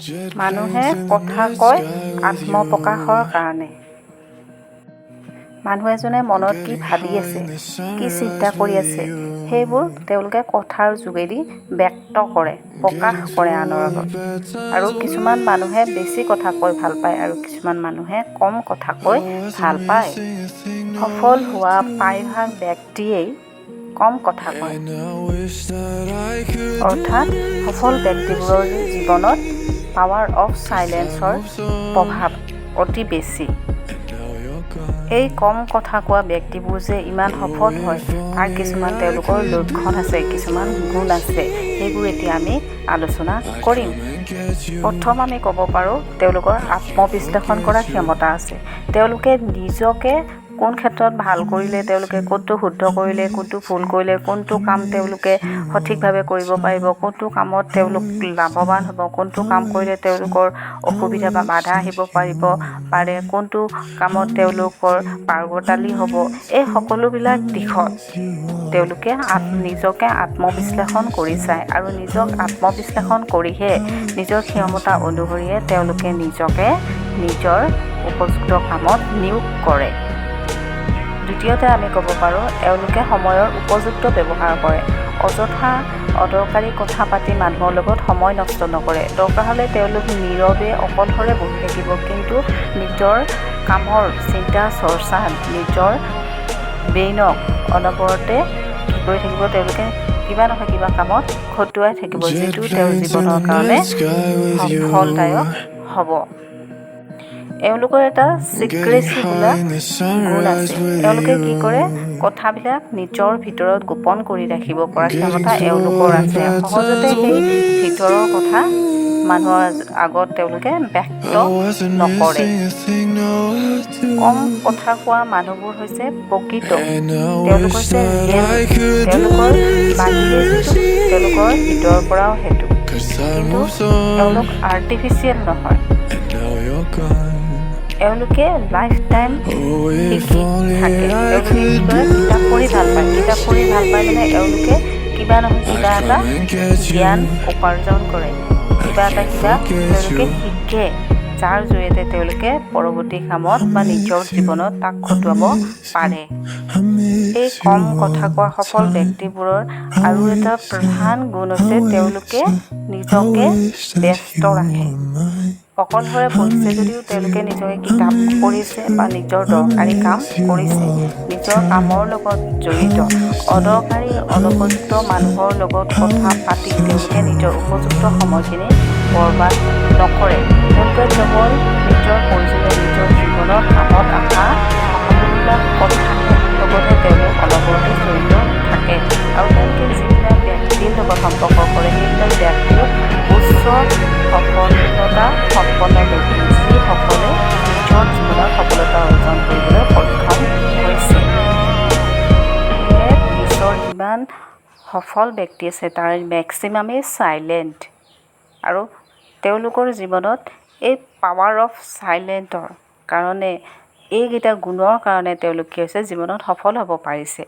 Jet মানুহে planes in the কথা night কয় sky with আত্মপ্ৰকাশৰ you. কাৰণে। মানুহ এজনে মনত কি Getting ভাবি high আছে, in the কি চিন্তা sunrise কৰি with আছে, you. সেইবোৰ তেওঁলোকে কথাৰ যোগেদি ব্যক্ত কৰে, প্ৰকাশ Getting কৰে through আনৰ all the আগত। bad আৰু times কিছুমান with মানুহে বেছি কথা কৈ ভাল পায় আৰু কিছুমান মানুহে কম কথা কৈ I wasn't ভাল পায়। Missing a thing, no, সফল I হোৱা do. প্ৰায়ভাগ ব্যক্তিয়েই কম কথা কয়। And I wish that I could অৰ্থাৎ সফল ব্যক্তিবোৰৰ জীৱনত পাৱাৰ অফ চাইলেন্সৰ প্ৰভাৱ অতি বেছি। And now you're gone. এই কম কথা কোৱা ব্যক্তিবোৰ যে ইমান সফল হয়, তাৰ কিছুমান তেওঁলোকৰ লক্ষণ আছে, কিছুমান গুণ আছে। সেইবোৰ এতিয়া আমি আলোচনা I'd কৰিম। Come and get you. প্ৰথম আমি ক'ব পাৰোঁ, তেওঁলোকৰ আত্মবিশ্লেষণ কৰা ক্ষমতা আছে। তেওঁলোকে নিজকে কোন ক্ষেত্ৰত ভাল কৰিলে, তেওঁলোকে কোনটো শুদ্ধ কৰিলে, কোনটো ভুল কৰিলে, কোনটো কাম তেওঁলোকে সঠিকভাৱে কৰিব পাৰিব, কোনটো কামত তেওঁলোক লাভৱান হ'ব, কোনটো কাম কৰিলে তেওঁলোকৰ অসুবিধা বা বাধা আহিব পাৰে, কোনটো কামত তেওঁলোকৰ পাৰ্গতালি হ'ব, এই সকলোবিলাক দিশত তেওঁলোকে নিজকে আত্মবিশ্লেষণ কৰি চায় আৰু নিজক আত্মবিশ্লেষণ কৰিহে নিজৰ ক্ষমতা অনুসৰিহে তেওঁলোকে নিজকে নিজৰ উপযুক্ত কামত নিয়োগ কৰে। দ্বিতীয়তে আমি ক'ব পাৰোঁ, এওঁলোকে সময়ৰ উপযুক্ত ব্যৱহাৰ কৰে। অযথা অদৰকাৰী কথা পাতি মানুহৰ লগত সময় নষ্ট নকৰে। দৰকাৰ হ'লে তেওঁলোক নীৰৱে অকলশৰে বহি থাকিব, কিন্তু নিজৰ কামৰ চিন্তা চৰ্চাত নিজৰ ব্ৰেইনক অনবৰতে কি কৰি থাকিব? তেওঁলোকে কিবা নহয় কিবা কামত খটুৱাই থাকিব, Jet যিটো তেওঁৰ planes in জীৱনৰ the কাৰণে night sky with you. সফলদায়ক হ'ব। এওঁলোকৰ এটা Getting চিক্ৰেচি বোলা high in the গুণ sunrise আছে। with এওঁলোকে কি কৰে? you. কথাবিলাক নিজৰ ভিতৰত গোপন কৰি ৰাখিব পৰা Getting ক্ষমতা through এওঁলোকৰ all the আছে। bad সহজতে times সেই with ভিতৰৰ কথা you. মানুহৰ আগত তেওঁলোকে ব্যক্ত I wasn't নকৰে। Missing a thing, no, I do. কম কথা কোৱা মানুহবোৰ হৈছে প্ৰকৃত। And I তেওঁলোক wish হৈছে that real. I could তেওঁলোকৰ বাহিৰে যিটো, তেওঁলোকৰ ভিতৰৰ পৰাও সেইটো। 'Cause time কিন্তু moves on. এওঁলোক আৰ্টিফিচিয়েল নহয়। And now you're gone. এওঁলোকে লাইফ টাইম Oh, if শিকি only থাকে। I এওঁলোকে কি could কৰে? কিতাপ পঢ়ি ভাল পায়। কিতাপ পঢ়ি ভাল পায় মানে এওঁলোকে কিবা নহয় I'd কিবা এটা come and get you. জ্ঞান উপাৰ্জন কৰে, কিবা এটা can't কিবা forget তেওঁলোকে you. শিকে, যাৰ জৰিয়তে তেওঁলোকে পৰৱৰ্তী কামত বা নিজৰ জীৱনত তাক খটুৱাব পাৰে। I miss এই কম you কথা all কোৱা the সফল time. ব্যক্তিবোৰৰ আৰু এটা প্ৰধান গুণ হৈছে, তেওঁলোকে নিজকে ব্যস্ত ৰাখে। অকলশৰে বহিছে যদিও তেওঁলোকে নিজকে কিতাপ পঢ়িছে বা নিজৰ দৰকাৰী কাম কৰিছে, নিজৰ কামৰ লগত জড়িত। অদৰকাৰী অনুপযুক্ত মানুহৰ লগত কথা পাতি তেওঁলোকে নিজৰ উপযুক্ত সময়খিনি বৰবাদ নকৰে। তেওঁলোকে কেৱল নিজৰ প্ৰয়োজনীয়, নিজৰ জীৱনৰ কামত অহা সকলোবিলাক কথাৰ লগতহে তেওঁলোক অনবৰতে জড়িত থাকে। আৰু তেওঁলোকে যিবিলাক ব্যক্তিৰ লগত সম্পৰ্ক কৰে, সেইবিলাক ব্যক্তিও উচ্চ সফলতা সম্পন্ন ব্যক্তি, যিসকলে নিজৰ জীৱনত সফলতা অৰ্জন কৰিবলৈ সক্ষম হৈছে। সেয়ে বিশ্বৰ যিমান সফল ব্যক্তি আছে, তাৰ মেক্সিমামেই চাইলেণ্ট আৰু তেওঁলোকৰ জীৱনত এই পাৱাৰ অফ চাইলেণ্টৰ কাৰণে, এইকেইটা গুণৰ কাৰণে তেওঁলোক কি হৈছে, জীৱনত সফল হ'ব পাৰিছে।